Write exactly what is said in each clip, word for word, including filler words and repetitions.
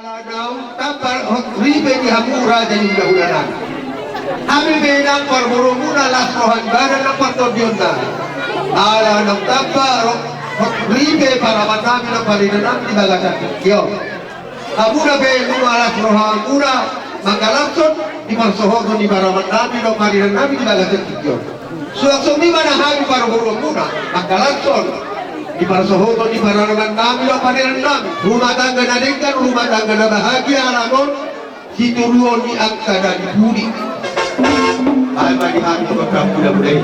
Naung tamba hot ripe di hamu raja ni hulahula nami. Hami pe nang parboruonmuna las roha ni badan nang partondionna. Ala naung tamba ro-, hot ripe paraman nami dohot parida nami di bagasan tingki on. Hamuna pe nunga las rohamuna mangkalashon di parsohoton ni paraman nami dohot parida nami di bagasan tingki on. Suang songon i ma nang hami parboruonmuna mangkalashon di parsohoton ni paraman nami dohot parida nami, rumah tangga na denggan, rumah tangga na bahagia, ala on sitoruon ni angka na di pudi. Ai ma di hami dohot na muda-muda i.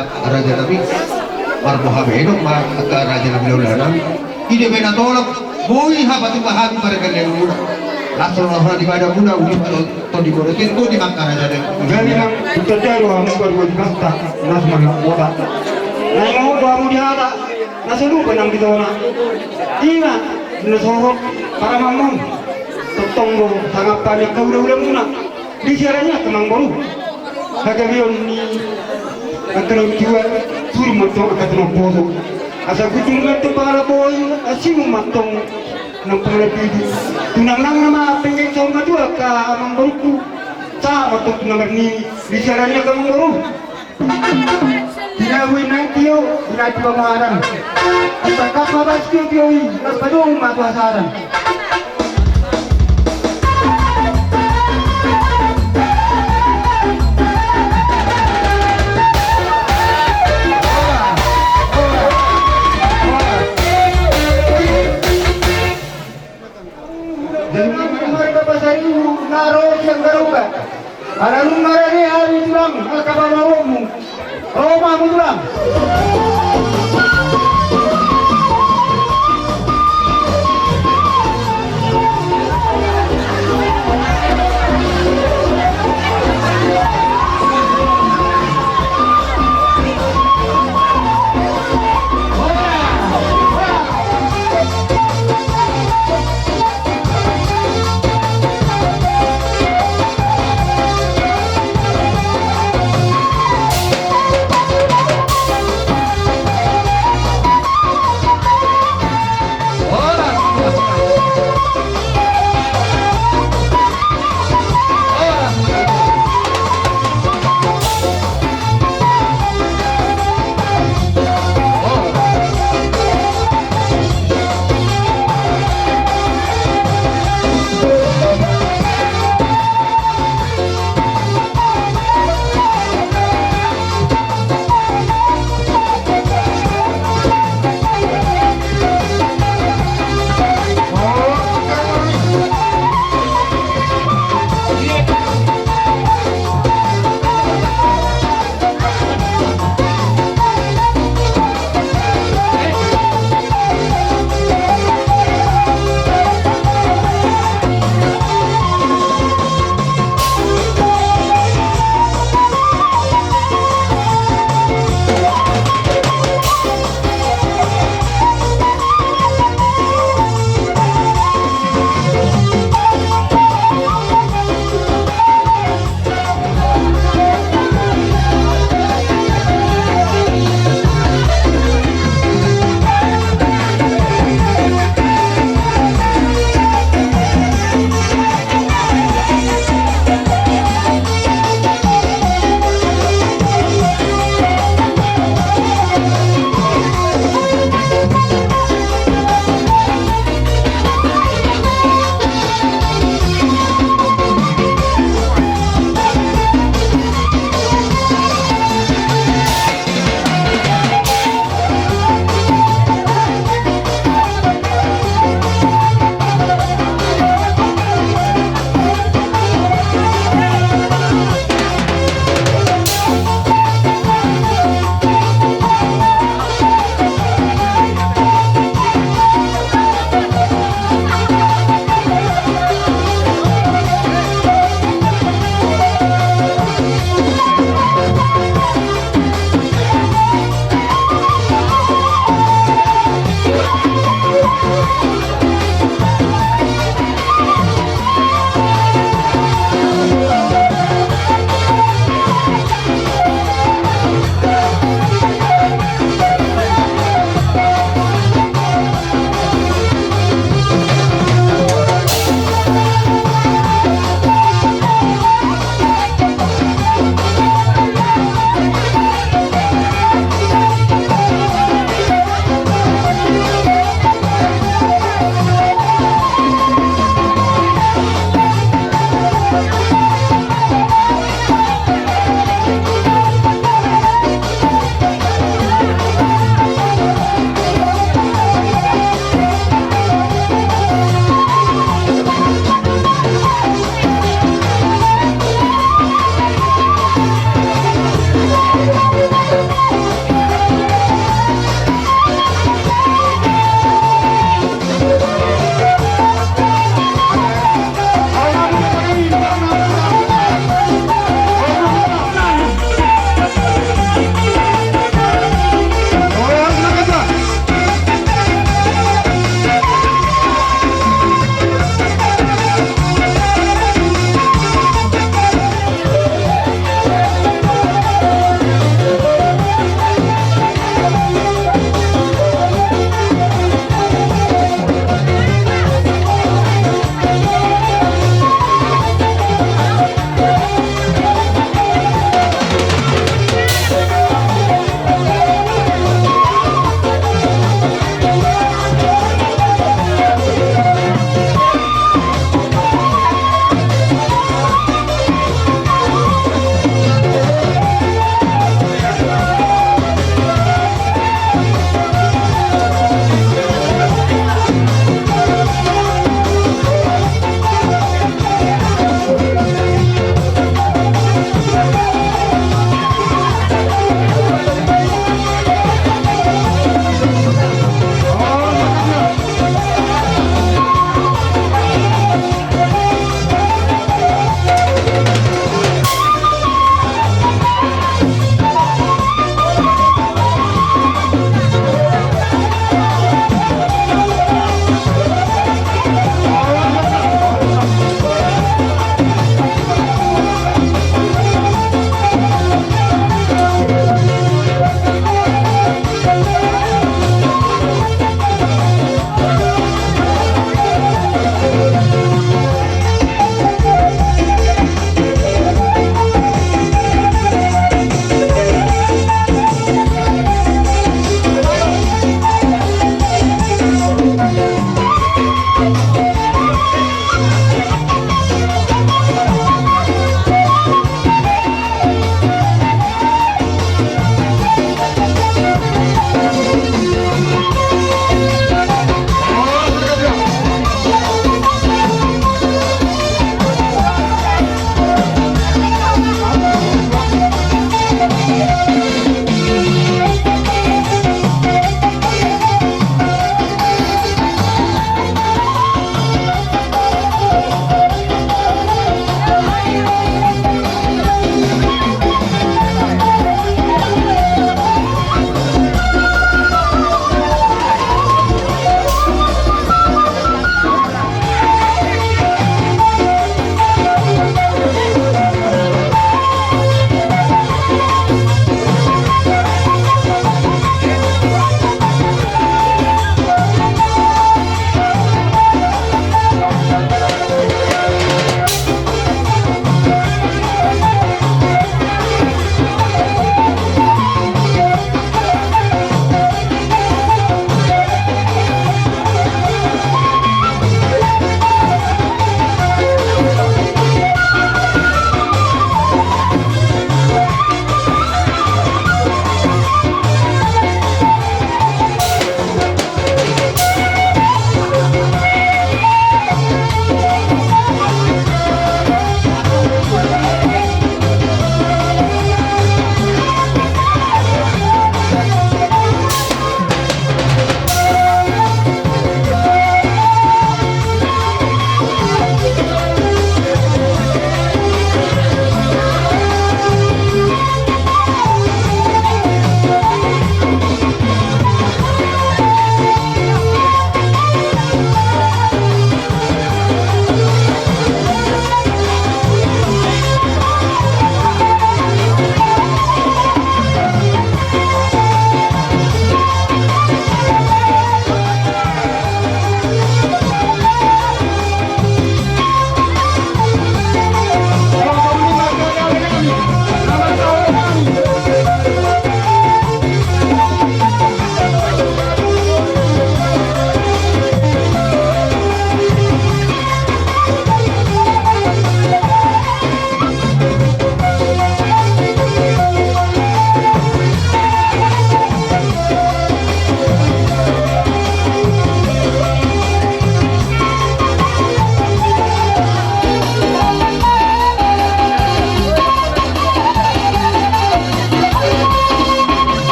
Raja nami, marboha be dong ma angka raja nami, laulana. Ide be na tolap, boi hapatupa hami pargalean muna. Langsung langsung di badan muna, uli to di bodo tin, boi di mangka raja nami. Jadi nang, kita jaru hamu baru di basta, nas malam kota. Nai mau baru di hata, nas lu benang di tona. Ima, nas horok, para mamon. Totong do, sangap panya kau udah udah muna. Di siarannya kemang boru. Hagabeon ni angka na tua, suru mantong angka na poso. Asa gutur mantong pangala boi, asimu mantong nang pangala pidi. Tunang nang nama penggeng saur matua ka amang boruku. Sa mantong tunang marnini, di siarannya kemang boru. Tinawi nang tio, tinawi pamoaran. Asa kapa bas tio tio i, las padong matua saran. Jadi marga Pasaribu na ro sian Garoba. Ala nunga rade hami tulang, ala kabar maromu. Roma mu tulang.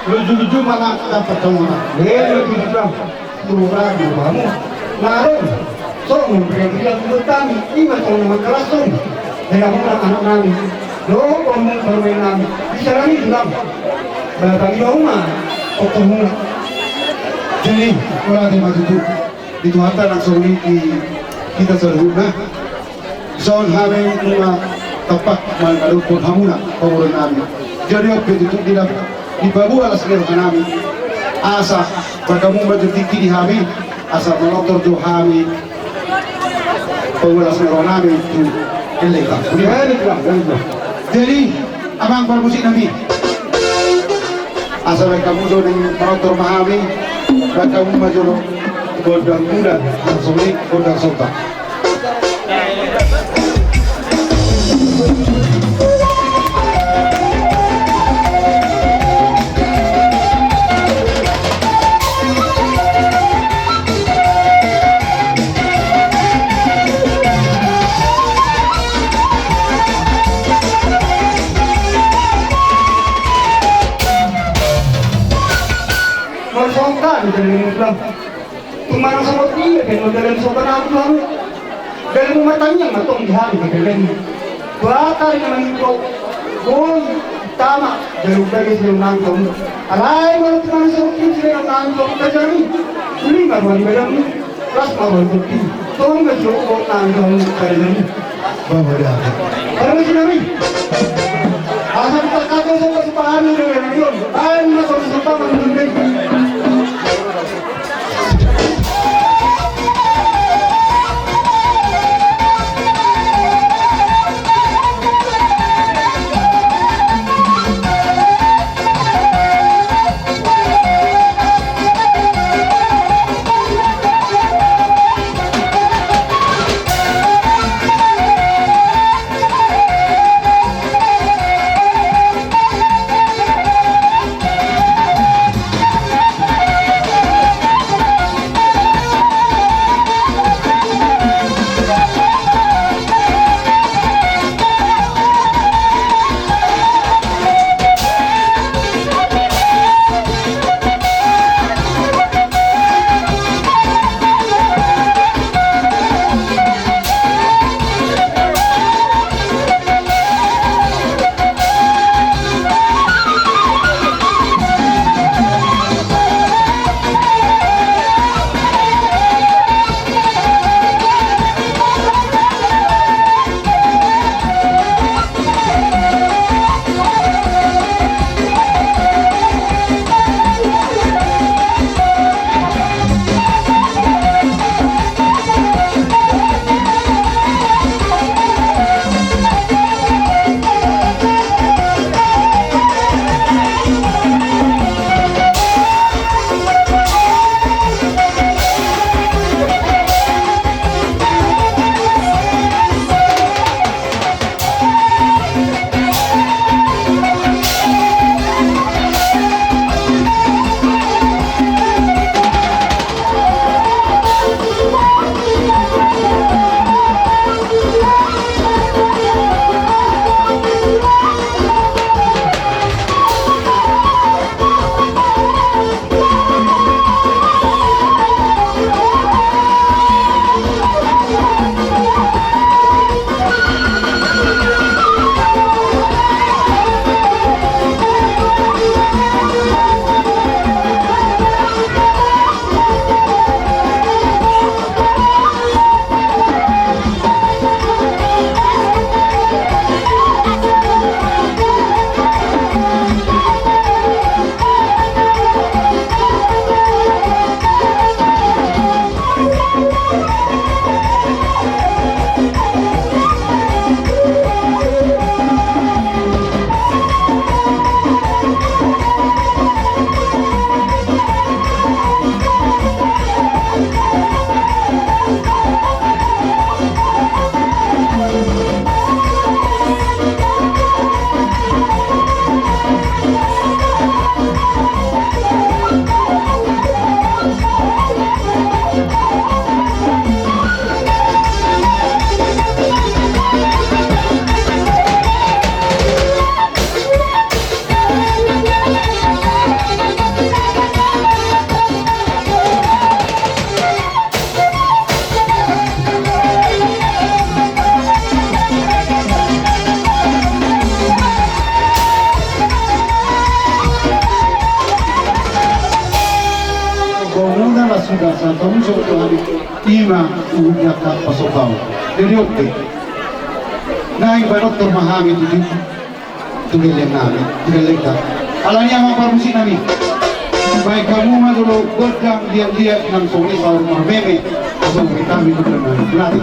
Luju-luju ma na dapat songon na. Leleng luju-luju. Dua ratus hamu. Lalu songon pria-pria buat kami. Ima songon na mangkalashon. Dengan muna anak nami. Lo, komu, komu nami. Bisa nami bilang. Bapak Ibu Uma. Kokomu. Jadi, ora ada maju tu. Di Tuhanta nang songon i di hita saluhutna. Songon hami nunga tampak mangadophon hamuna pamoruon nami. Jadi on pe tutu di dalam dipaboa las ni roha nami. Asa bahen hamu ma jo tingki di hami. Asa manortor jo hami paboa las ni roha nami tu elek. Jadi Amang parmusik nami. Asa bahen hamu jo naeng manortor ma hami, bahen hamu ma jo gondang muda, langsung ni gondang somba. Marsonta di dalam Islam. Tumana sabot dia, ben dalam sopan aku lalu. Dalam rumah tanya matong di hati di dalam. Bakar yang mengikau. Boy, tama, dalam bagi silang nangkong. Alai, malu tumana sabot dia silang nangkong. Kajami, suling aku di dalam. Ras ma roha i. Tong ma jo, kok nang, tong ma jo. Bawa dia. Baru sini, Mi. Asal tak kata sama sepaham ni dengan Yon. Ayo, mas, sama sepaham ni. Ima udah kapa sobau. Jadi oke. Naeng barotor ma hami tu, tu gelleng nami, tu gellengta. Alani i ma parmusik nami. Baen hamu ma jolo gondang liat-liat nang songon i paur marmeme. Songon i hami tu gelleng nami. Berarti.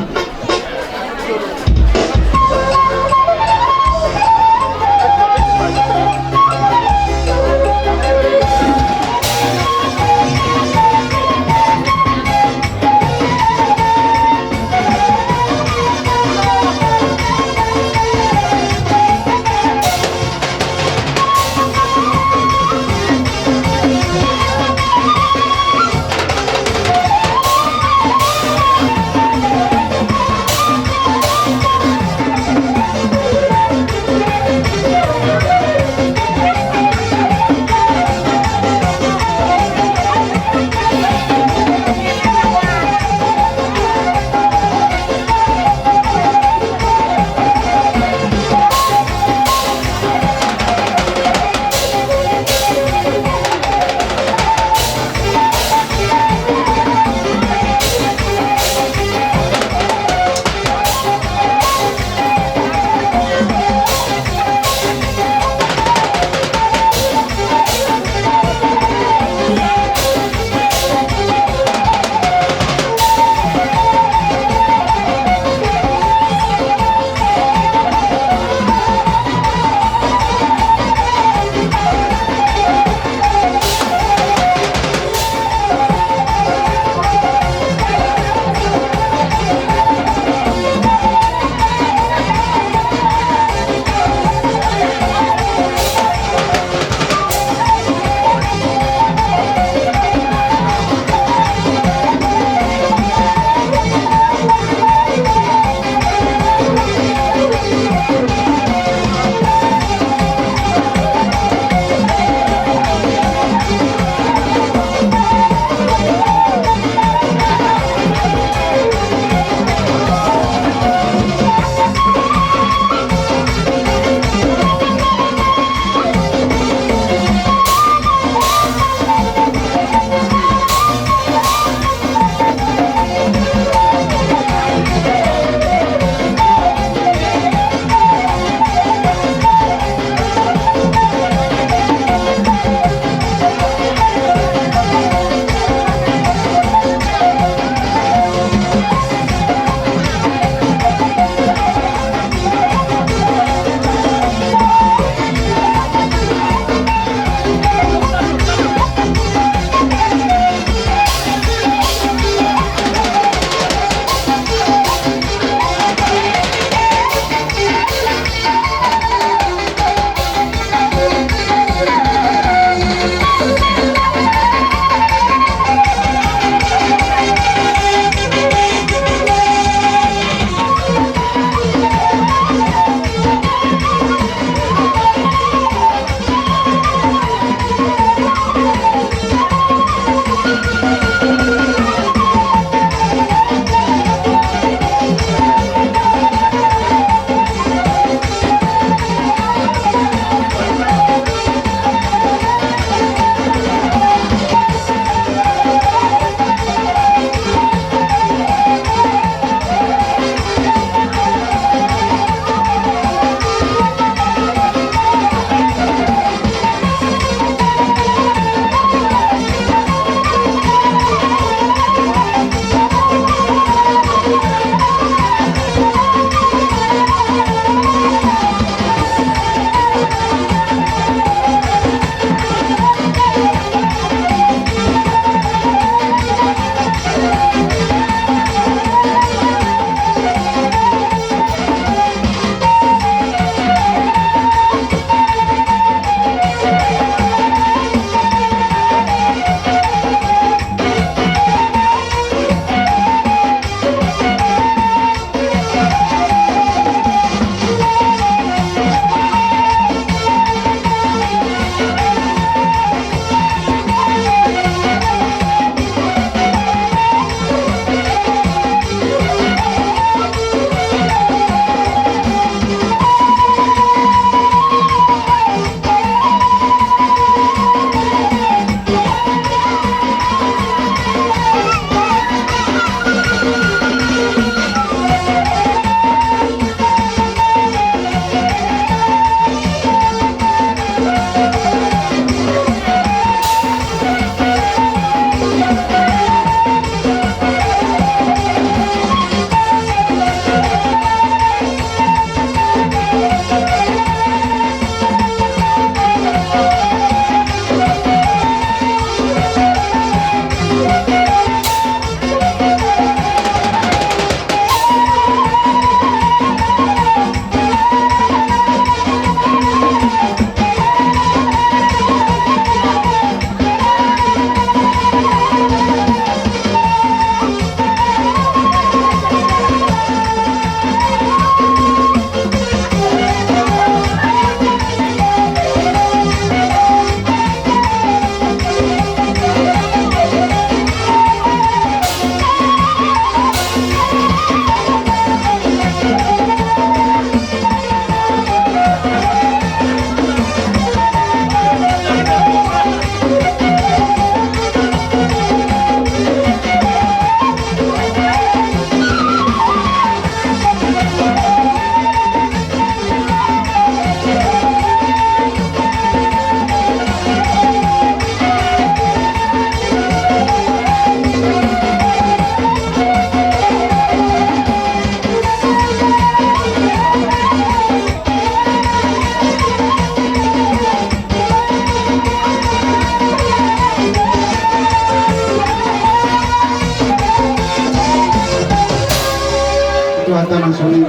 Tuhan tangan soli,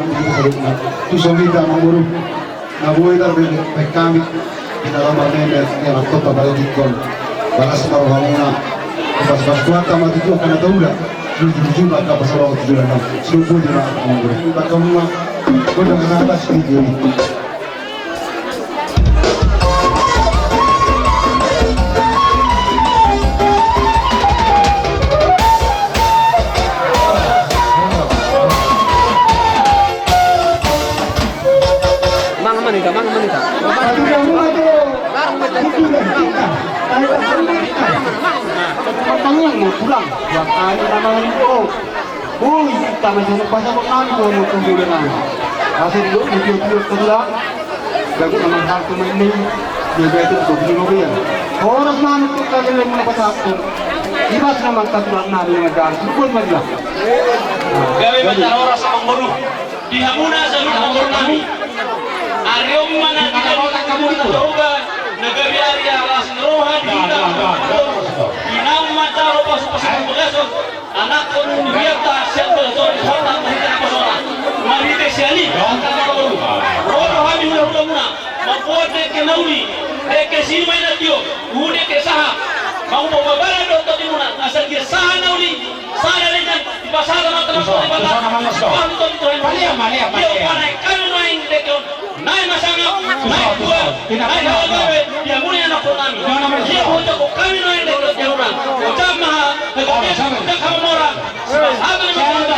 tu soli ta manguru. Na boi tarbaen hami, di na lamar nene, ia na kota pada dikon. Balas ma rohamuna, pas-pas kuat sama tutu akan ada udah. Tujuh-tujuh maka pas orang tujuh dan enam. Sudah boi di na manguru. Maka muna, gondang anak atas video ini. Mangan manita, mangan manita. Pertanyaan mau pulang. Yang ada nama itu. Boi, hita ma sian pasahaton nami tu hamu tujuh dan enam. Asa didok, didok, didok, didok. Gabe na mangharto ma i. Dia gabe tu, tu, tu, tu. Horas ma tu, tu, tu, tu, pasahaton. Ibas na mangkatulang nami na manggaris. Luput ma dia. Gabe ma horas ma manguru. Di hamuna saluhut amangboru nami. Ari on ma na di hamuna na gabe ari alas ni roha di hita. Di naung manjalo pasu-pasu bagasan. Anakkon ni biakta sian bagasan, hotang marhite naposona. Marhite sian i, hotang naposona. Ro do hami hula-hulamuna. Mamboan dengke na uli, dengke sinuman na tio, hu dengke sahat. Mangumbahen babalan do tondimuna, asa anggiat sahat na uli, sahat na denggan, dipasahat ma tongtong Debata. Tuhan, Tuhan, Tuhan. Palia, palia, palia. Ia upana hami nuaeng dengke on. Naeng ma sangap, naeng buat, naeng hau gabe, di hamuna anakkon nami. Ia hujak hami nuaeng dengke on di hamuna. Hujak ma ha, hujak ma ha, hujak ma ha. Sabar, sabar.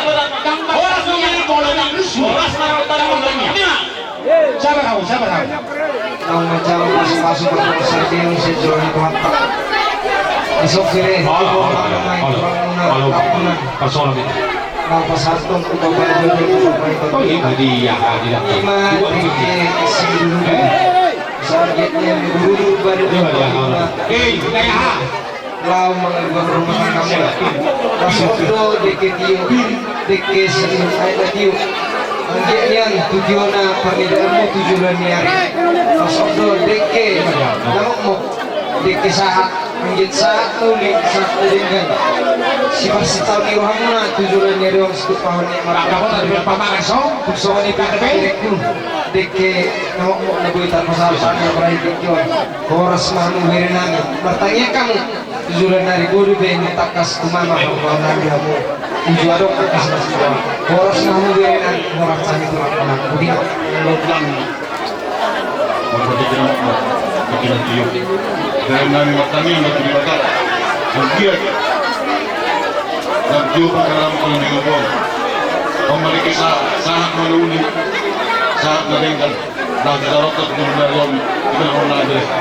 Horas ma hau, sabar hau. Naung manjalo pasu-pasu marhite sardeng sian jolo ni Tuhanta. Isok kiri. Olo, olo, olo. Olo. Pasola kita. Naung pasahaton tu bapak. Oh, iya, tadi ya, tadi ya. Ima, dengke sidulu. Eh? Sarget yang guru baru. Iya, iya, olo. Eh, kita ya. Laho mangalua rumah tangga. Pas on do dengke tio, dengke si aek na tio. Anggiat nian tu tiona parnidaanmu tu joloan ni ari. Pas on do dengke na mokmok, dengke sahat, anggiat sahat na uli, sahat na denggan. Siparsitaon ni rohamuna tu joloan ni ari on situpahon ni marangkapon. Tung songon i pe dengke na mokmok na boi tarpasahat. Horas ma hamu bere nami. Martangiang hamu. Tujuan nari bodo be ni tangkas tu mama, mama nari hamu. Tuju adong tangkas na sua. Horas ma hamu be nari, horas sani tu mama nari. Budi. Mama nari, mama nari. Dari nari matani, matani batak. Kemudian, dan juga pakaram kalau di ngomong. Mama nari kisah, sahat ma na uli, sahat na denggan. Nah, kita rokok, kita benar, kita benar, kita benar.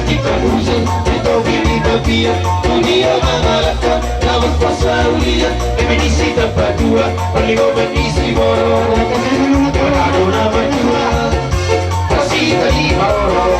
Ita bujur, ita bini tapia, tu dia mangalangka, na marpasaulian, eme ni si Tapatua, parlinggoman ni si Boro. Manado na matua, pasti tadi paroro.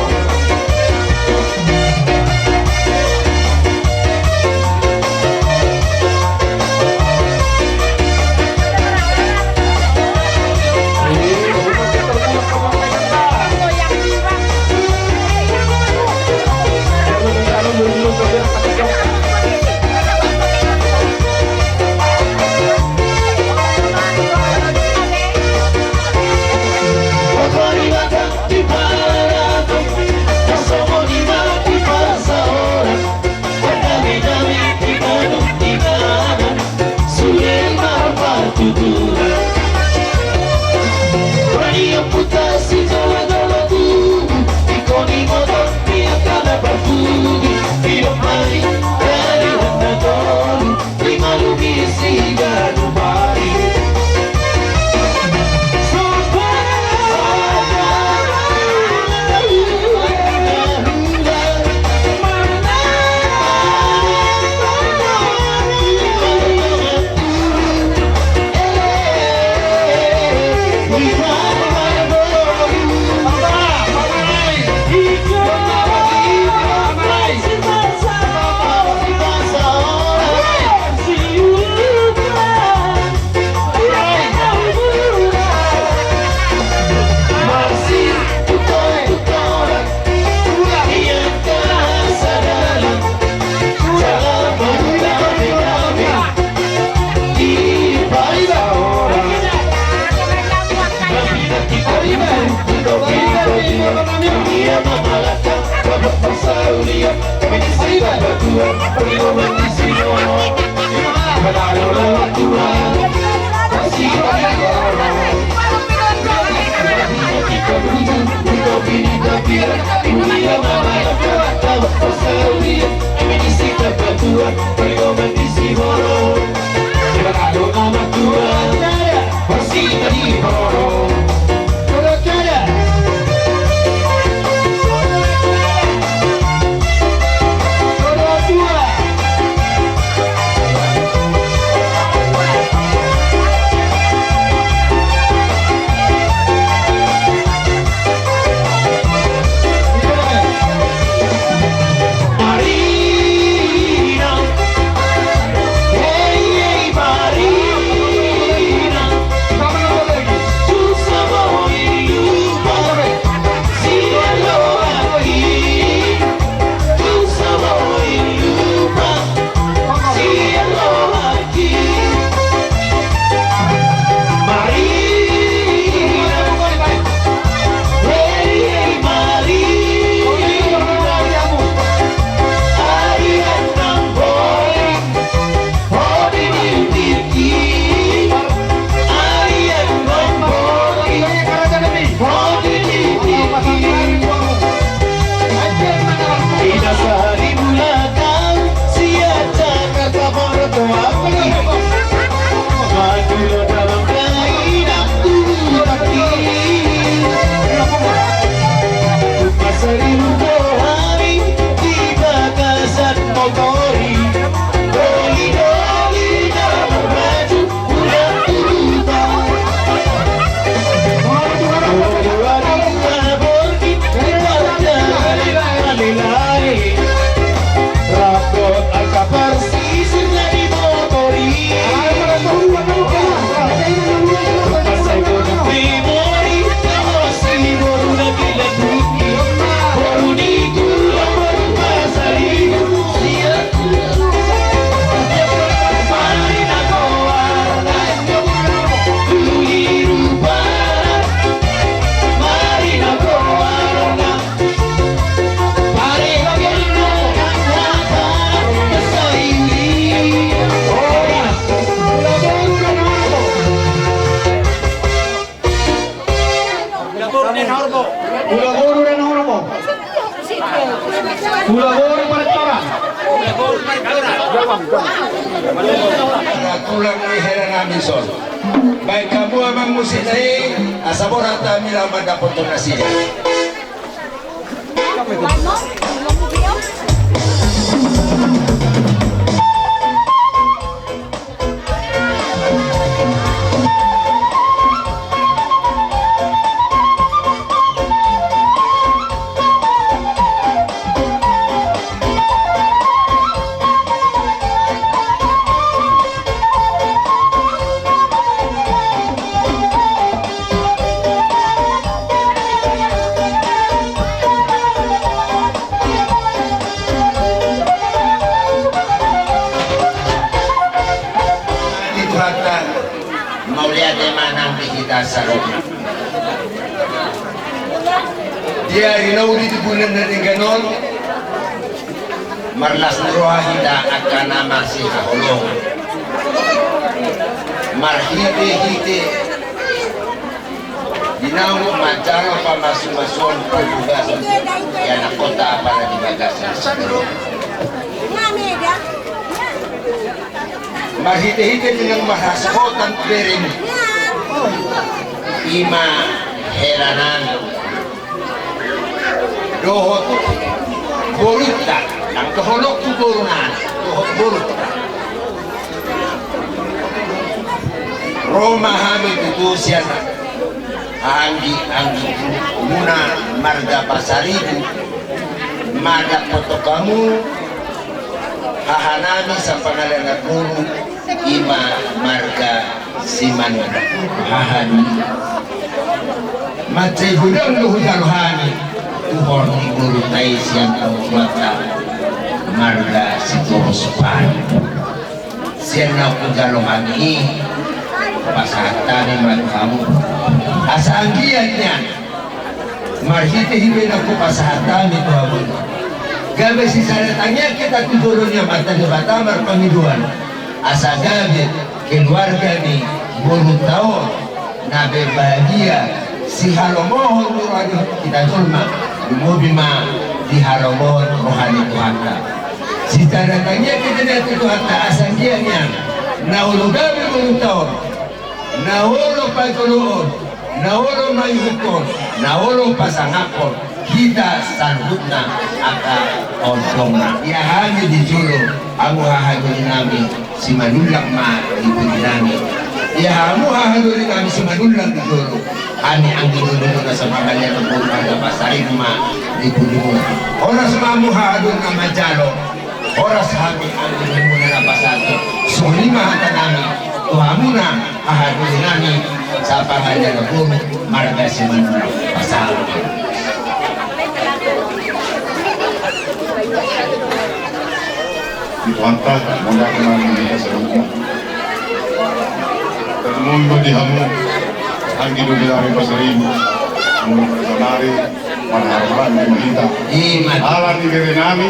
Mula boru dan horbo. Mula boru parektoran. Tulang ni hela nami son. Baik kamu amang musik nai, asa borat hami laho mandapothon nasida. Sarupa. Di ari na uli di bulan na denggan on, marlas ni roha hita angka na marsihaholongan. Marhitehite di naung manjalo pamasumasuon parbagason di anakhonta apala di bagasan sadari. Marhitehite di naung marhasohotan bereng, i ma heranan dohot borunta, ndang dohononku borunana, dohot borunta. Ro ma hami tutu sian haanggi-anggi muna marga Pasaribu, mandapothon hamu hahanami sapangalean na boru, i ma marga Simanullang. Haha doli, mansai godang do hujalo hami tu horong ni borunta i sian hamu marga Sitorus Pari. Sian na hujalo hami i, pasahat hami ma tu hamu. Asa anggiat nian marhitehite na hupasahat hami tu hamu, gabe sisada tangiang hita tu jolo ni Amanta Debata marpangidoan, asa gabe keluarga ni borunta on na berbahagia, sihalomohon ni roha ni hita jolma, lumobi ma dihalomohon roha ni Tuhanta. Sisada tangiang hita nian tu Tuhanta, asa anggiat nian na olo gabe borunta on, na olo pajoloon, na olo maihuthon, na olo pasangaphon hita saluhutna angka ondongna. Ia hami di jolo, hamu haha dolinami Simanullang ma di pudinami. Ia hamu haha dolinami Simanullang di jolo, hami anggi dolimuna sapangalean na boru marga Pasaribu ma di pudimu. Horas ma hamu haha doli na manjalo. Horas hami anggi dolimuna na pasahathon. Songon i ma hatanami tu hamuna haha dolinami sapangalean na boru marga Simanullang. Pasahat. Di Tuhanta, mauliate ma di hita saluhutna. Tarlumobi ma di hamu anggi dolinami Pasaribu, molo sadari marhahamaranggi ma hita. Ima tutu. Ala ni berenami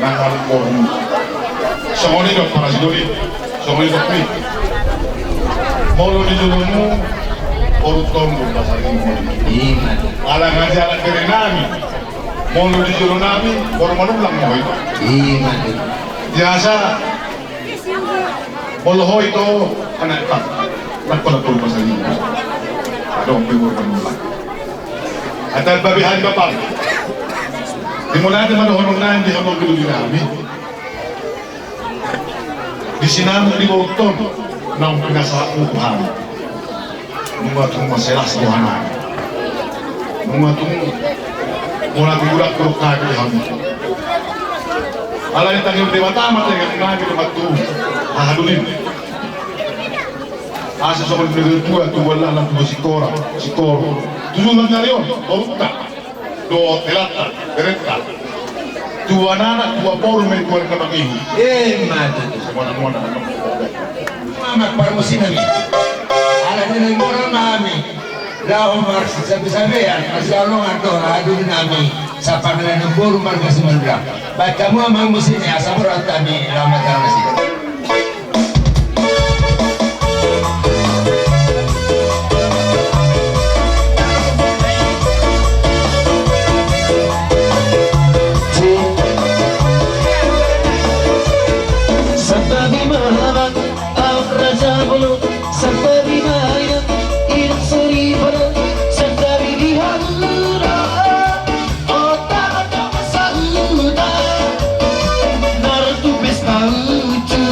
nang alu boru. Songon i do parasidoli, songon i do pri. Molo di jolomu, boru tonggo Pasaribu. Ima tutu. Ala ngajak berenami. Molo di jolonami, boru Manullang ma ho ito. Ima tutu. Biasa, molo ho ito, anak tang. Nang kola boru Pasaribu. Adong pe boru Manullang. Adat babi hari bapak. Dimulai di mana honong nang di honong gedung nami. Di sinamot ni boruonta naung pinasahatmu tu hami. Nunga tung mansai las rohanami. Nunga tung molo tung godang hami. Alai tangiang Debata ma tangiangnami do mantubu haha dolim. Asa songon nidok ni natuatua, tubu anak tubu singkoru, singkoru. Tubu nangkin on, boruonta. Dohot helanta, berenta. Tubu anak, tubu boru, mengkuan na mangihut. Ima tutu. Semuanya, semuanya. Mama parmusinami. Ala ni na i mora mami. Laho marsisabesabean, marsihaholongan do haha dolinami sapangalean na boru marga Simanullang. Baen hamu amang musik ni asa borat kami lama tarasi. Santabi ma amang raja bolon, santabi ma inang soripada, santabi di hamu na otak-otak sahuta, na ro tu pesta uju.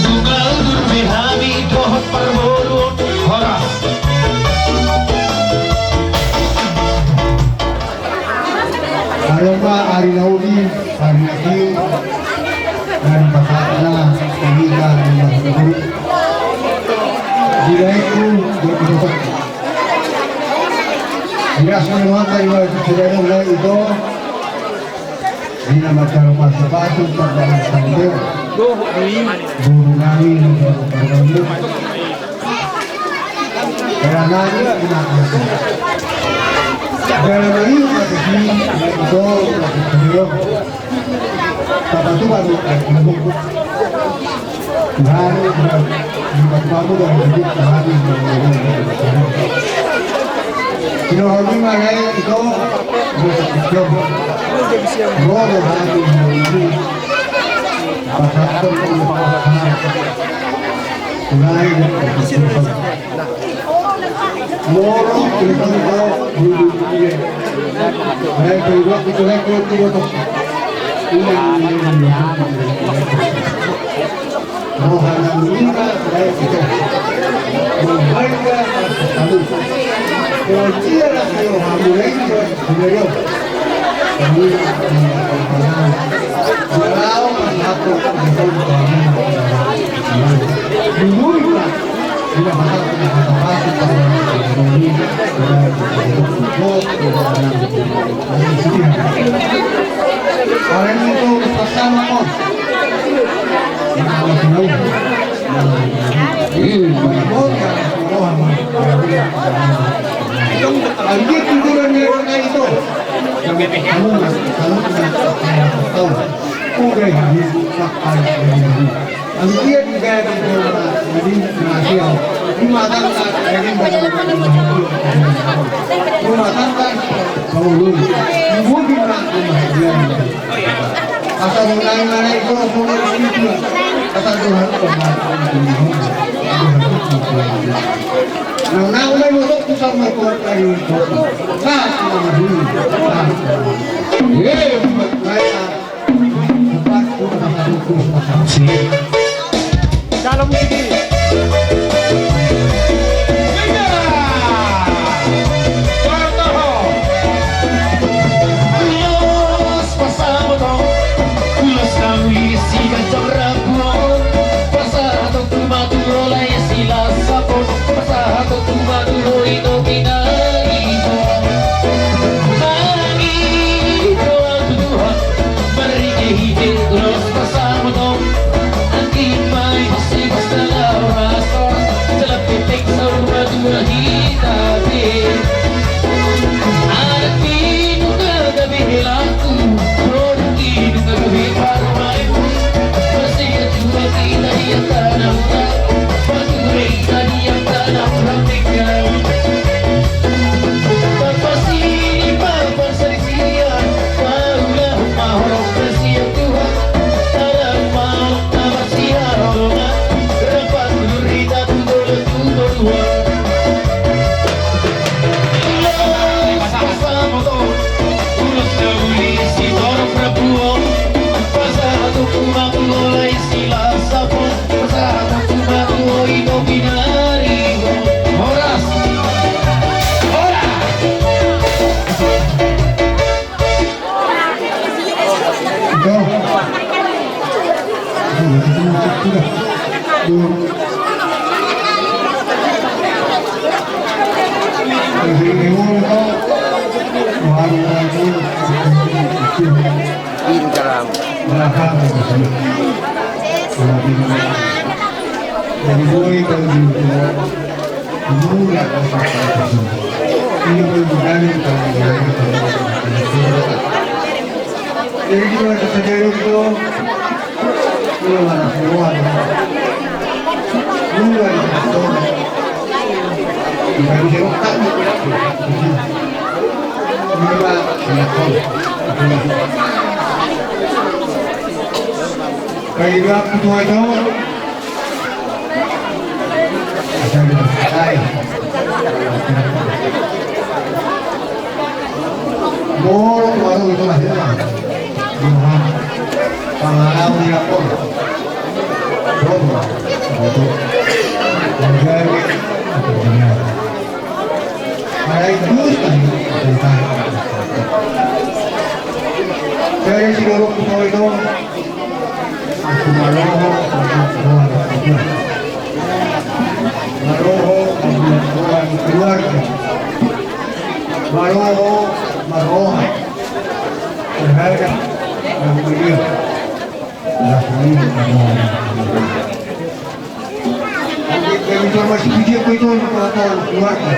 Nunga udur be hami dohot parboruon, horas. Adong ma ari na uli, ari na tiu, na dipasahatna hita di marhitehon di laengku dohot di sosokku. Di las ni rohanta iba sadarion lae ito. Di na mansai pasu-pasu pardalanan sandok. Boru nami na boru parboru. Hera nami na anak. Hera nami na sisi ito na sisi ito. Tapatupa do anak. Tuhan, di batu pamu dan hidup Tuhan. Sinohon ni mana itu? Roh rohani ini. Pasal itu. Tuhan. Moro, kita tahu, dulu dia. Mereka juga kita lihat kalau kita tahu. Ini, ini, ini, ini. Roha na mulia, baik kita. Membaca satu. Kalau dia rasa roha mulia itu, mulia. Mulia, mulia, mulia. Kalau satu, Anggiat di gaya di jolma, jadi na sial. Rumah tangga, jadi rumah tangga, kalau lu, mungkin rumah dia. Asal mulai mana itu, mulai itu. Asal Tuhan, Tuhan, Tuhan. Nah, nah, mulai masuk pusat mertua dari itu. Nah, nah, nah, nah. Eh, buat saya. Dalam musik ini. Kaya aku tuh aja. Jadi, si Dorok Kuto itu, aku maroho, aku maroho, aku maroho, aku maroho, keluarga. Maroho, maroho. Terhadap yang beliau. Langsung ini, maroho. Jadi, informasi video itu, keluarga.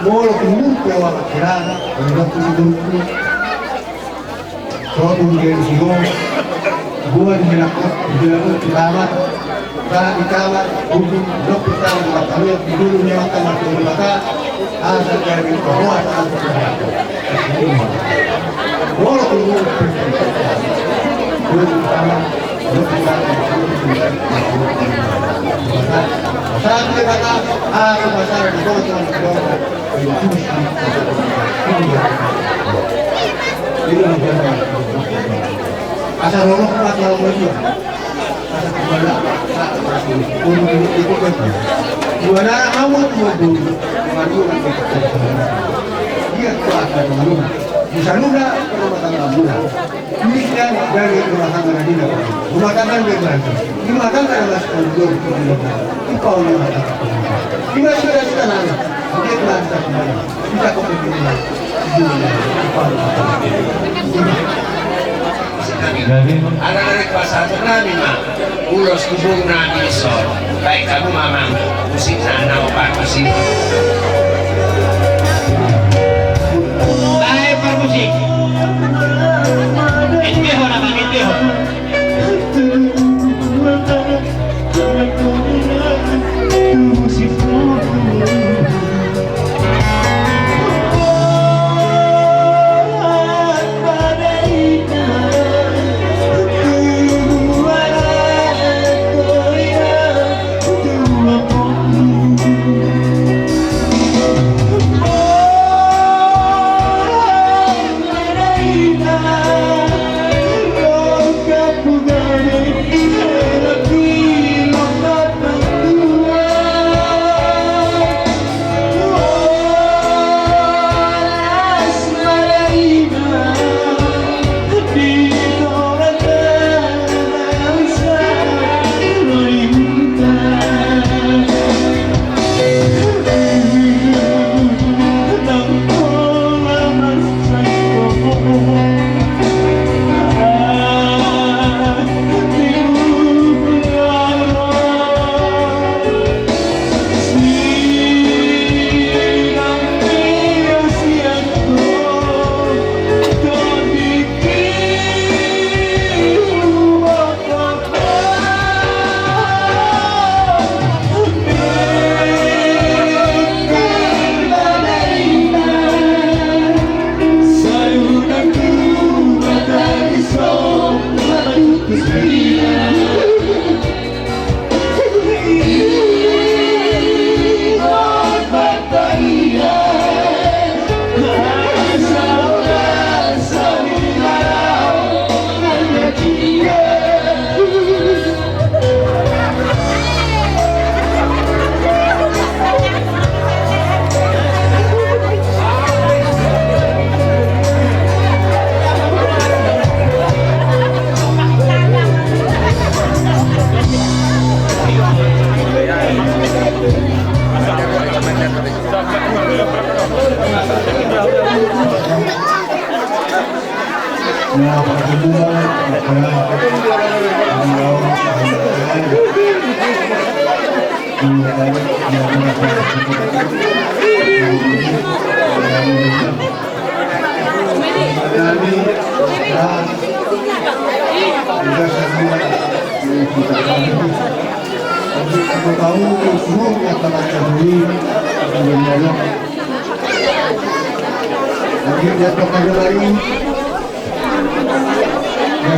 Molo tumuruk pe wak kirana, molo tumuruk pe. Sotung jadi sigo, buat di anak kos, di dalam di kamar, di kamar, hukum, dok di kamar, di kamar, di dulu ni mata mata di mata, asa jadi bahwa asa jadi. Walaupun dulu di kamar, dok di kamar, saat dia kata, aku pasal di bawah Tuhan, di bawah. Asa lolok mata lolok dia. Asa kembali. Dua nara kamu dua dulu. Baru nanti kita. Dia kuat dan malu. Bisa nunda kalau mata lolok. Duitnya dari rumah tangga na di dalam. Rumah tangga dia berarti. Rumah tangga adalah sekolah dua puluh lima. Di bawah rumah tangga. Di mana sudah sudah lama. Dia berarti tak kembali. Kita kok begini. Jadi, ada dari kuasa nami mah. Ulos tubung nami so. Baik kamu mamang. Musik sana opat musik. Baik permusik. Ente ho nama ente ho.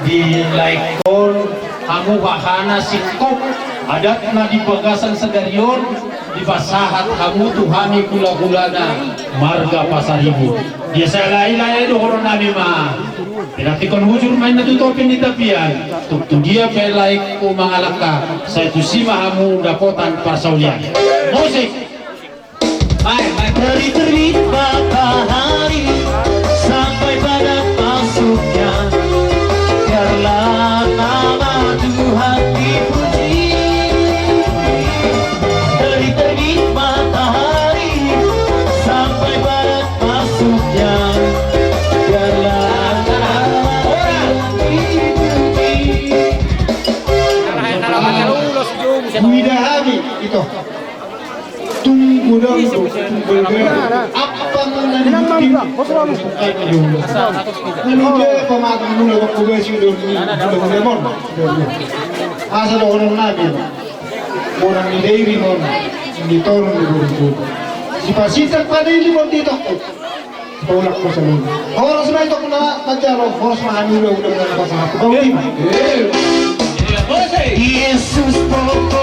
Dilaekhon hamu hahana singkop adat na di bagasan sadari on, dipasahat hamu tu hami hulahulana marga Pasaribu. Dia sai lae-lae dohonon nami ma. Pinantikhon hujur ma inna tu topi ni tapian, tung tu dia pe laengku mangalangka, sai tusi ma hamu dapotan parsaulian. Musik. Baik, baik. Dari terbit matahari sampai pada masuknya gerhana, nama Tuhan dipuji. Dari terbit matahari sampai pada masuknya gerhana, nama Tuhan dipuji. Guida hami, ito. Tung godang do, tung godang do. Apa na ni butim? Nunga pamatang muna waktu besi do ni, do ni mon. Asa dohonon nami. Godang ni Dairi mon. Ni torun ni buru buru. Sipasitak pada ini mon di toko. Paulak ko salun. Horas ma itokna manjalo, horas ma hami ula ula na pasahat. Paulima. Yesus pokok